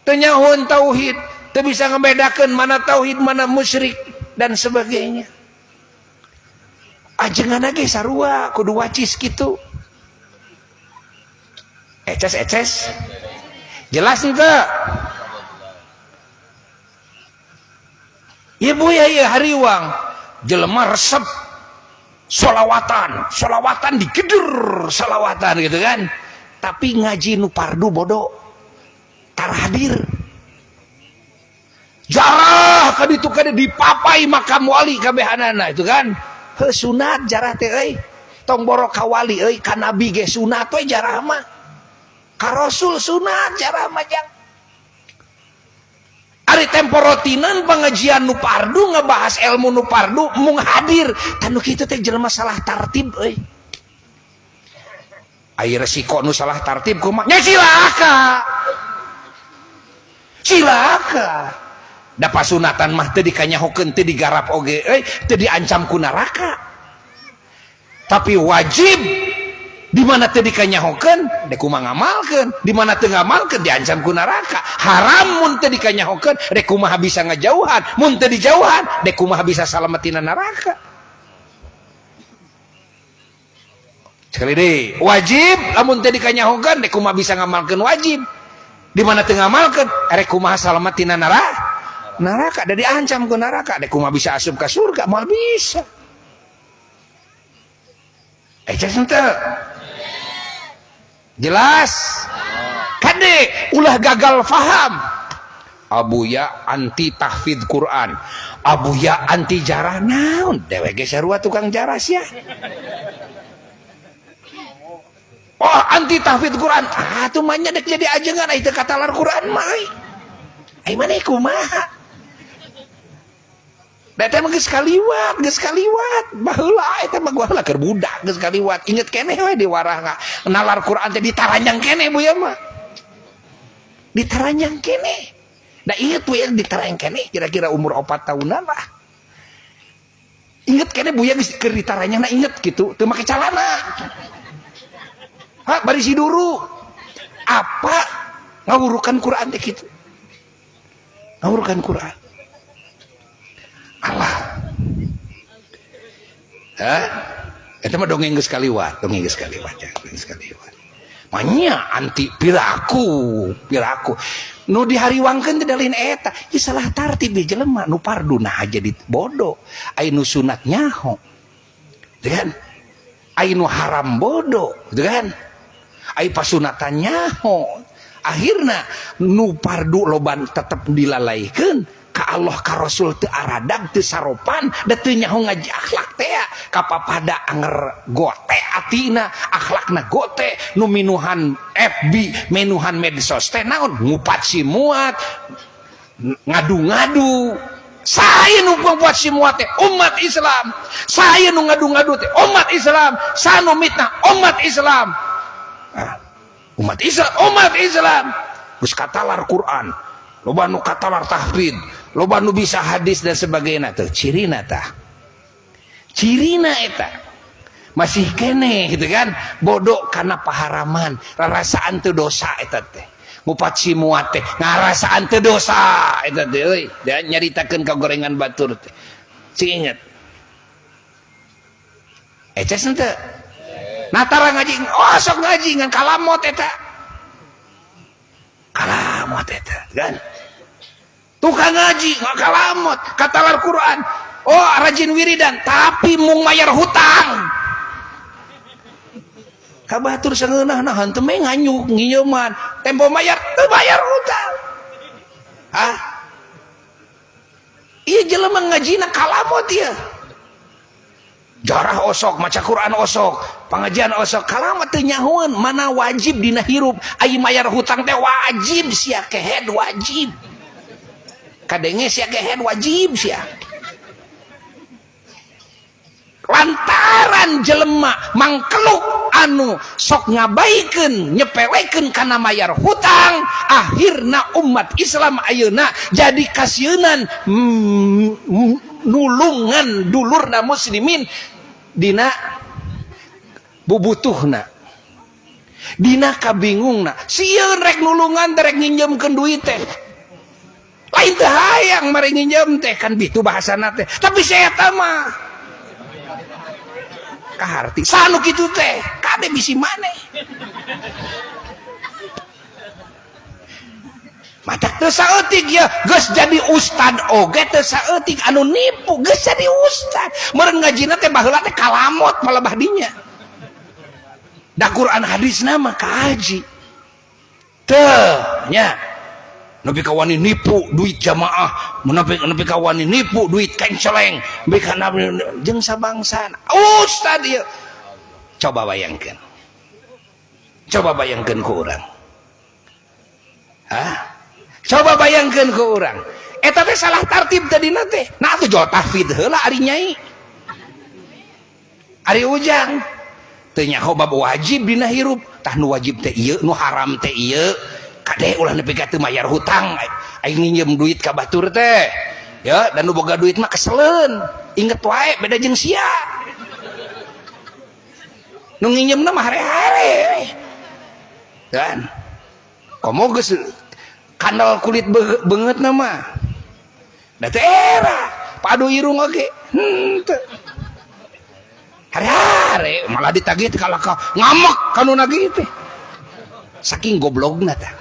Teu nyahoeun tauhid, teu bisa ngebedakeun mana tauhid, mana musyrik dan sebagainya. Ajengan ge sarua kudu wacis kitu. Eces eces. Jelas henteu? Ibu ya ya hariwang jelema resep solawatan, solawatan digeder solawatan gitu kan, tapi ngaji nu pardu bodoh tarhadir jarah kaditu kade dipapai makam wali kabehanana itu kan. Heuh sunat jarah teh euy, tong boro ka wali euy, ka nabi ge sunat we jarah mah, ka rasul sunat jarah mah. Jang ari tempo rotinan pengajian nu pardu ngebahas ilmu nu pardu mung hadir tanu kitu teh jelema salah tartib euy. Ai resiko nu salah tartib kumaha nya cilaka cilaka. Da pasunatan mah teu dikanyahokeun, teu digarap oge euy, teu diancam ku neraka, tapi wajib di mana teu dikanyahokeun dek kumaha ngamalkeun, di mana teu ngamalkeun diancam ku neraka. Haram mun teu dikanyahokeun dek kumaha bisa ngajauhan, mun teu dijauhan dek kumaha bisa salamatina neraka. Sekali deui wajib lamun teu dikanyahokeun dek kumaha bisa ngamalkeun wajib, di mana teu ngamalkeun rek kumaha salamatina neraka, da diancam ku neraka dek kumaha bisa asup ka surga, moal bisa. Henteu jelas kade ulah gagal faham. Abuya anti tahfidz Quran, abuya anti jarah, naon dewek ge sarua tukang jarah sia. Oh anti tahfidz Quran, ah tuh mah nya dek jadi ajengan ai teu katalar Quran mah euy. Ai maneh kumaha? Da eta mah geus kaliwat, geus kaliwat. Baheula eta mah gua keur budak geus kaliwat. Inget keneh we di warah nalar Quran teh ditaranjang keneh buya mah. Ditaranjang keneh. Da inget we ditaranjang keneh kira-kira umur 4 tahunan lah. Inget keneh buya geus keur ditaranjangna inget kitu, teu make calana. Ha bari siduru. Apa ngawurukan Quran teh kitu? Ngawurukan Quran. Allah. Hah? Eta mah dongeng geus kaliwat, dongeng geus kaliwat ya, geus kaliwat. Manya anti piraku, piraku. Nu dihariwangkeun teh lain eta, ieu salah tartib di jelema nu pardu nah jadi bodoh. Ai nu sunat nyaho. Gitu kan? Ai nu haram bodoh, gitu kan? Ai pasunatan nyaho. Akhirna nu pardu loban tetep dilalaikeun. Ka Allah ka Rasul teu aradag teu saropan da teu nyaho ngaji akhlak teh kapapada anger gote atina akhlakna gote nu minuhan FB minuhan medsos teh naon ngupat si muat ngadu-ngadu. Saya nu ngupat si muat teh umat Islam, saya nu ngadu-ngadu teh umat Islam, saya nu mitnah umat Islam. Umat Islam, umat Islam geus katalar Quran, loba nu katalar tahfidz, loba nu bisa hadis dan sebagainya tuh cirina tah, cirina eta masih kene gitu kan, bodoh karena paharaman, rarasaan teu dosa eta teh, ngupat si muat teh ngarasaan teu dosa eta teh euy, dan nyaritakeun ka gorengan batur teh, cing inget eces henteu natara ngaji, oh sok ngaji ngan kalamot eta, kalamot eta kan. Tukang ngaji nggak kalamot katalar Quran, oh rajin wiridan tapi mung mayar hutang kabatur sangeunah nah henteu meh nganyuk nginjeman tempo mayar teu bayar hutang. Hah, ieu jelema ngajina kalamot ieu, jarah osok, maca Quran osok, pengajian osok, kalamot teu nyahoeun mana wajib dina hirup. Ai mayar hutang teh wajib sia kehed wajib. Kadenge sia kehed wajib sia. Lantaran jelema mangkeluk anu sok ngabaikeun nyepelekeun kana mayar hutang, akhirna umat Islam ayeuna jadi kasieunan nulungan dulurna muslimin dina bubutuhna. Dina kabingungna sieun rek nulungan teh rek nginjemkeun duit teh. Lain teh hayang mari nginjem teh kan bitu bahasana teh. Tapi saya mah kaharti sanu kitu teh kade bisi maneh. Matak teu saeutik ya geus jadi ustad oge teu saeutik anu nipu geus jadi ustad. Meureun ngajina teh baheula teh kalamot palebah dinya. Da Quran hadisna mah kaji. Teu nya. Nepi ka wani nipu duit jamaah, nepi ka wani nipu duit kenceleng, nepi ka jeung sabangsana. Ustad ieu. Coba bayangkeun. Coba bayangkeun ku urang. Hah? Coba bayangkeun ku urang. Eta teh salah tartib tadina teh. Nah atuh jual tahfidz heula ari nyai. Ari ujang. Teu nyaho bab wajib dina hirup. Tah nu wajib teh ieu, nu haram teh ieu. Kade ulah nepi ka teu mayar hutang. Aing nginjem duit ka batur teh. Ya, dan nu boga duit mah keseleun. Inget wae beda jeung sia. Nu nginjemna mah hare-hare. Kan? Komo geus kandel kulit beungeut na mah. Da teu era, padu irung oge. Henteu. Hare-hare malah ditagih teh kalaka ngamek ka nu nagih teh. Saking goblogna teh.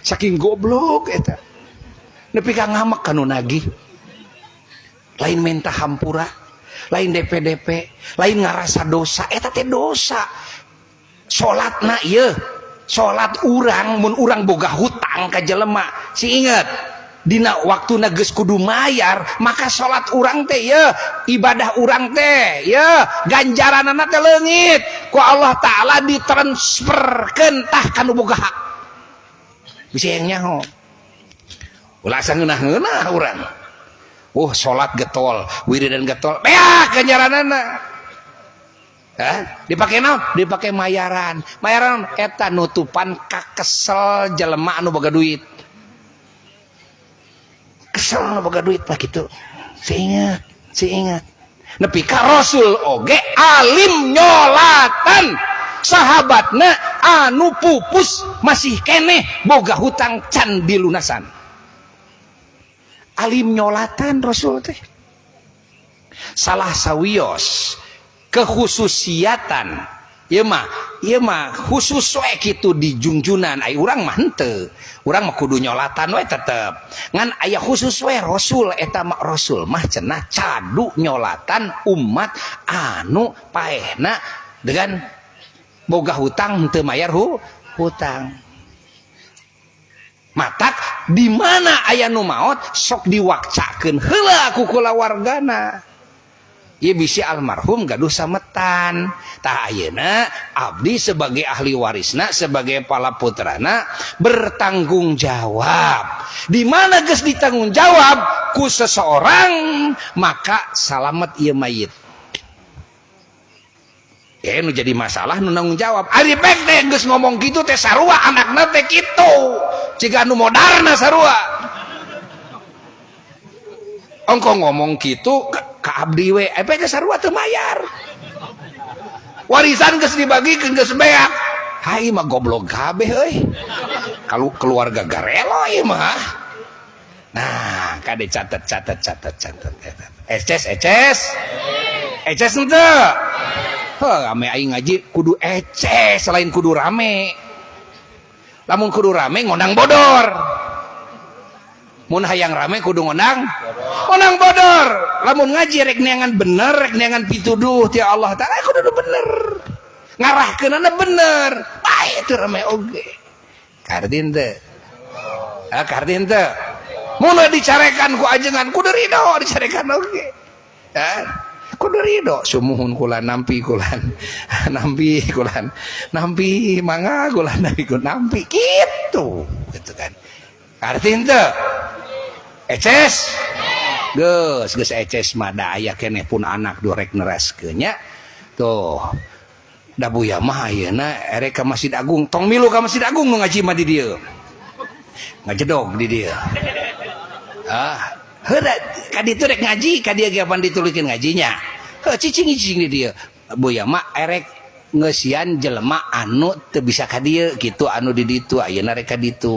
Saking goblok eta. Nepi ka ngamek ka nu nagih. Lain minta hampura, lain DP-DP, lain ngarasa dosa, eta teh dosa. Salatna ieu, salat urang mun urang boga hutang ka jelema, si inget dina waktuna geus kudu mayar, maka salat urang teh ye, ibadah urang teh ye, ganjaranana teh leungit ku Allah Ta'ala ditransferkeun tah ka nu boga hak. Bisa yang nyaho. Ulah asa ngeunah-ngeunah urang. Oh, salat getol, wiridan getol, beak ganjaranana. Hah? Dipake naon? Dipake mayaran. Mayaran eta nutupan kakesel jelema anu boga duit. Kesel anu boga duit mah kitu. Si ingat, si ingat. Nepi ka Rasul oge alim nyolatan. Sahabatna anu pupus masih keneh boga hutang can dilunasan. Alim nyolatan Rasul teh. Salah sawios kekhususiatan ieu mah khusus we kitu di junjunan ai urang mah henteu. Urang mah kudu nyolatan we tetep. Ngan aya khusus we Rasul eta mah Rasul mah cenah cadu nyolatan umat anu paehna dengan boga hutang henteu mayar hutang. Matak di mana aya nu maot sok diwakcakeun heula ku kulawargana. Ieu bisi almarhum gaduh sametan. Tah ayeuna abdi sebagai ahli warisna, sebagai pala putrana bertanggung jawab. Di mana geus ditanggung jawab ku seseorang, maka salamet ieu mayit. Ya nu jadi masalah nu nanggung jawab. Ari pek teh geus ngomong kitu teh sarua anakna teh kitu. Ciga nu modarna sarua. Ongko ngomong kitu ka abdi we, epek geus sarua teu mayar. Warisan geus dibagikeun geus beak. Hai mah goblok kabeh euy. Kalau keluarga garelo ieu mah. Nah, kade catet catet catet catet. Eces eces. Eces henteu. Heuh, rame aing ngaji kudu eces selain kudu rame. Lamun kudu rame ngondang bodor. Mun hayang rame kudu ngondang bodor. Lamun ngaji rek neangan bener, rek neangan pituduh ti Allah Ta'ala kudu bener. Ngarahkeunana bener. Bae teu rame oge. Kardin teu. Ah kardin teu. Mun dicarekan ku ajengan kudu ridho dicarekan oge. Ah kudu ridho sumuhun kula nampi kulan nampi kulan nampi mangga kulan nampi nampi kitu gitu kan. Kardin teu. Eces geus geus eces mah da aya keneh pun anak dorek neraskeun nya. Tuh da buya mah ayeuna erek ka Masjid Agung, tong milu ka Masjid Agung nu ngaji mah di dieu. Ngajedog di dieu. Ah, heula ka ditu rek ngaji, ka dieu ge apan ditulikeun ngajinya. Heuh cicing-cicing di dieu. Buya mah erek Ngeusian jelema anu teu bisa ka dieu kitu, anu di ditu ayeuna rek ka ditu.